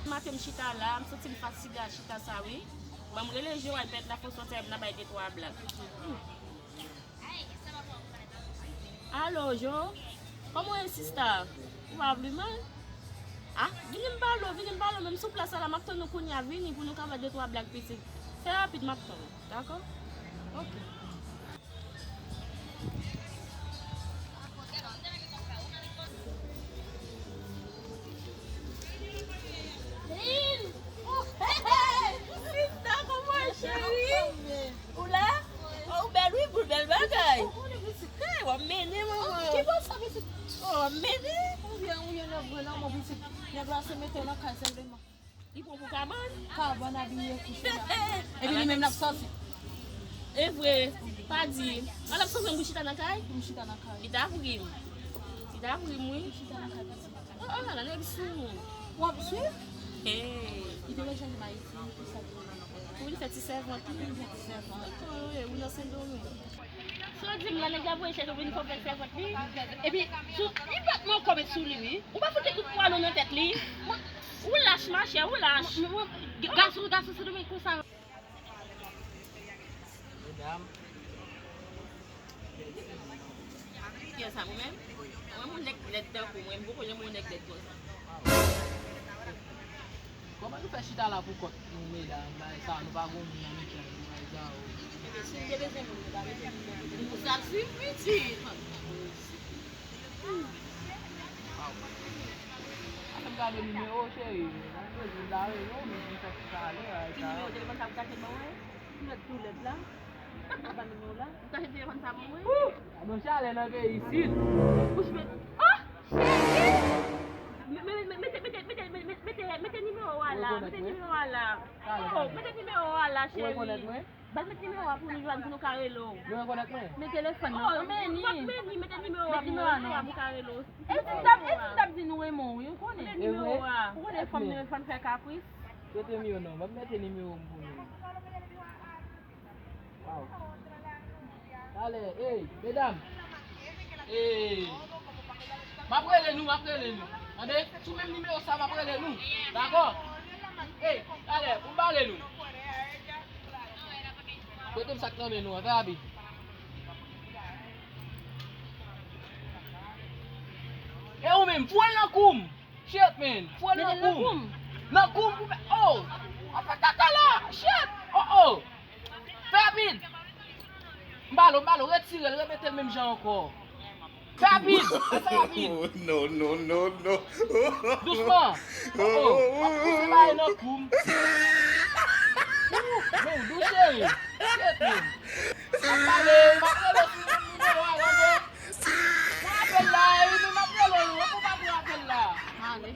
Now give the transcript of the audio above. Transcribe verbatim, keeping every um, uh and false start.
Maten m chita la, m santi m fatige a chita sa wi. Ban m rele Jo, al pèt la fò sòti avè m nan bay de twa blag. Alo, Jo? Kòman w ye, sista? Ou pa pli mal? Ah, vini m pale w, vini m pale w, menm sou plas la, m ap tann ou kounye a, vini pou nou ka bay de twa blag pitit. Fè rapid, m ap tann ou, dakò? Ok. Hey! Oh, hey, hey! Sista, kòman w ye, cheri? Ou la? Oh, ou bèl wi, boul bèl bagay. Hey, w ap mennen, manman. Ki bò sa, pitit? Oh, w ap mennen. Ou byen, ou ye nèg grenn nan, mon pitit. Nèg la se mete w nan kay sèlman. Li pran pou kabann? Kabann abiye kouche la. Epi li menm l ap sòti. E vre, pa di. Al ap sòti pou chita nan kay? Pou chita nan kay. Li ta pri m. Li ta pri m, wi. Chita nan kay, pitit. Oh, oh, la, nèg sou. W ap swiv? Hey. Li te rejwenn m Ayiti, pou sa li. Pou li fè ti sèvant li. Pou li fè ti sèvant. Oh, eh, ou nan Sendomeng. Sa w di m la, nèg la voye chèch ou vin fè w fè sèvant li. Epi, sou, li bat mwen kòb sou li, wi. Ou pa fout tout pwa nou nan tèt li. Ou lach, machè, ou lach. Gason, gason Sendomeng konsa. Medam. Kiyès sa, ou menm? Mwen, yon nèg lèd tankou mwen, m poko janm yon nèg lèd konsa. Kòman nou fè chita la pou kont nou, medam? Bagay sa, nou pa gon moun nan mitan nou, bagay sa, o. Ebyen, si nou te bezwen moun, nou ta mete moun nan kote nou. Sa swiv pitit. Waw. Fè m gade nimewo, cheri. Mwen bezwen la, wi, non, men m fè chita ale, bagay sa. Nimewo telefòn sa ou kache ban mwen? Ou lèd tou lèd la. Ou pa ban nimewo la. Ou kache telefòn sa ban mwen? Wou! Gade yon chalè nan peyi isit. Bouch bèt. Oh! Cheri! Me- me- me- Mete, mete, mete, mete, mete, mete nimewo a la. Mete nimewo a la. Oh, mete nimewo a la, cheri. Ou rekonèt mwen? Baz, mete nimewo a pou nou jwenn, pou nou ka rele w. Ou rekonèt mwen? Mete telefòn nan. Oh, mete nimewo a, mete nimewo a pou ka rele w. E si m t ap, e si m t ap di nou renmen w, wi, ou konnen. Mete nimewo a. Ou konnen fanm nou, fanm fè kapris. Mete nimewo non, m ap mete nimewo m pou nou. Waw. Talè, ey, medam. Ey. M ap rele nou, m ap rele nou. Tande? Sou menm nimewo sa, m ap rele nou. Dakò? Ey, talè, pou m pale nou. Prete m sa k nan men nou an, fè rapid. E ou menm, foure l nan kou m. Shit, man. Foure l nan kou m. Nan kou m pou fè. Oh! W ap fè kaka la. Shit! Oh, oh! Fè rapid! M ba l, m ba l, retire l, remete l menm jan ankò. Fè rapid! Fè sa rapid! No, no, no, no. Dousman! Oh, oh! W ap pouse bagay nan kou m. Ouh, men w dous, cheri. Shit, man. M ap pale, m ap rele sou nimewo a, tande. Pran apèl la, e wi, men m ap rele w, ou pa pran apèl la. Ale.